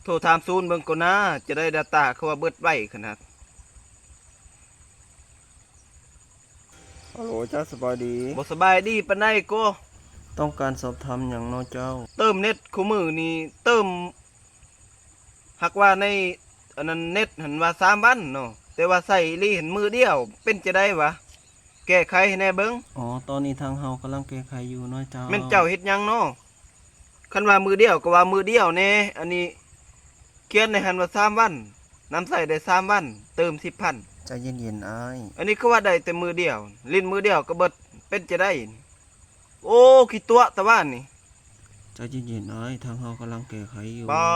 ໂທຖາມສູນເບິ່ງກ່ອນນາ ຈະໄດ້ດາຕ້າຄືວ່າເບິດໄວຂະໜາດ. ຮັລໂຫຼ ເຈົ້າສະບາຍດີ? ບໍ່ສະບາຍດີປານໃດໂກ. ຕ້ອງການສອບຖາມຫຍັງເນາະເຈົ້າ? ເຕີມເນັດຄູ່ມື້ນີ້ເຕີມ ຫາກວ່າໃນອັນນັ້ນເນັດຫັ້ນວ່າສາມວັນເນາະ ແຕ່ວ່າໃຊ້ອີ່ຫຼີຫັ້ນມື້ດຽວ ເປັນຈັ່ງໃດຫວາ? ແກ້ໄຂໃຫ້ແດ່ເບິ່ງ. ອໍ ຕອນນີ້ທາງເຮົາກຳລັງແກ້ໄຂຢູ່ເນາະເຈົ້າ. ແມ່ນເຈົ້າເຮັດຫຍັງເນາະ? ຄັນວ່າມື້ດຽວກໍວ່າມື້ດຽວແດ່ ອັນນີ້ຂຽນໃນຫັ້ນວ່າສາມວັນ ນຳໃຊ້ໄດ້ສາມວັນ ເຕີມສິບພັນ. ໃຈເຢັນໆ ອ້າຍ. ອັນນີ້ຄືວ່າໄດ້ແຕ່ມື້ດຽວ ຫຼິ້ນມື້ດຽວກໍເບິດ ເປັນຈັ່ງໃດ? ໂອ້ ຂີ້ຕົວະຕະຫວານນີ້. ໃຈເຢັນໆ ອ້າຍ ທາງເຮົາກຳລັງແກ້ໄຂຢູ່. ປາ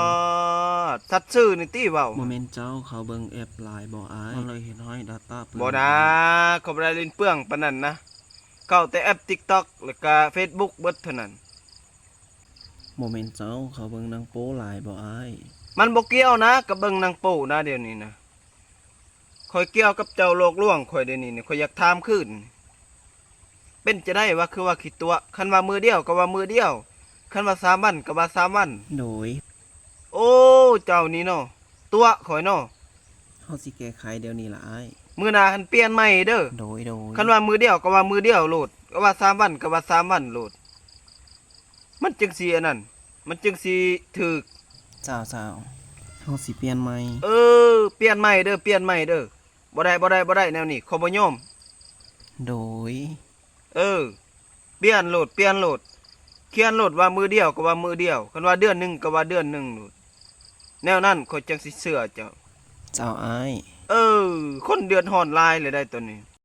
ດ ສັດຊື່ນີ້ຕິເວົ້າ. ບໍ່ແມ່ນເຈົ້າ ເຂົາເບິ່ງແອັບຫຼາຍບໍ່ອ້າຍ? ມັນເລີຍເຮັດໃຫ້ດາຕ້າເປືອງ. ບໍ່ນາ ເຂົາບໍ່ໄດ້ຫຼິ້ນເປືອງປານນັ້ນນະ ເຂົາແຕ່ແອັບຕິກຕັອກ ແລ້ວກະເຟສບຸກເບິດເທົ່ານັ້ນ. ບໍ່ແມ່ນເຈົ້າ ເຂົາເບິ່ງໜັງໂປ້ຫຼາຍບໍ່ອ້າຍ? ມັນບໍ່ກ່ຽວນະກັບເບິ່ງໜັງໂປ້ນະ ດຽວນີ້ນະ. ຂ້ອຍກ່ຽວກັບເຈົ້າຫຼອກລວງຂ້ອຍດຽວນີ້ນີ້ ຂ້ອຍຢາກຖາມຄືນ ເປັນຈັ່ງໃດຫວາ ຄືວ່າຂີ້ຕົວະ? ຄັນວ່າມື້ດຽວກໍວ່າມື້ດຽວ ຄັນວ່າສາມວັນກໍວ່າສາມວັນ. ໂດຍ. ໂອ້ ເຈົ້ານີ້ເນາະ ຕົວະຂ້ອຍເນາະ. ເຮົາຊິແກ້ໄຂດຽວນີ້ລະອ້າຍ. ມື້ໜ້າຫັ້ນປ່ຽນໃໝ່ເດີ. ໂດຍໆ. ຄັນວ່າມື້ດຽວກໍວ່າມື້ດຽວໂລດ ກໍວ່າສາມວັນກໍວ່າສາມວັນໂລດ. ມັນຈຶ່ງຊິອັນນັ້ນ ມັນຈຶ່ງຊິຖືກ. ເຈົ້າໆ ເຮົາຊິປ່ຽນໃໝ່. ເອີ ປ່ຽນໃໝ່ເດີ ປ່ຽນໃໝ່ເດີ. ບໍ່ໄດ້ ບໍ່ໄດ້ ບໍ່ໄດ້ ແນວນີ້ຂ້ອຍບໍ່ຍອມ. ໂດຍ. ເອີ ປ່ຽນໂລດ ປ່ຽນໂລດ ຂຽນໂລດວ່າມື້ດຽວກໍວ່າມື້ດຽວ ຄັນວ່າເດືອນໜຶ່ງກໍວ່າເດືອນໜຶ່ງໂລດ ແນວນັ້ນຂ້ອຍຈັ່ງຊິເຊື່ອເຈົ້າ. ເຈົ້າອ້າຍ. ເອີ ຄົນເດືອດຮ້ອນຫຼາຍເລີຍໄດ໋ຕອນນີ້.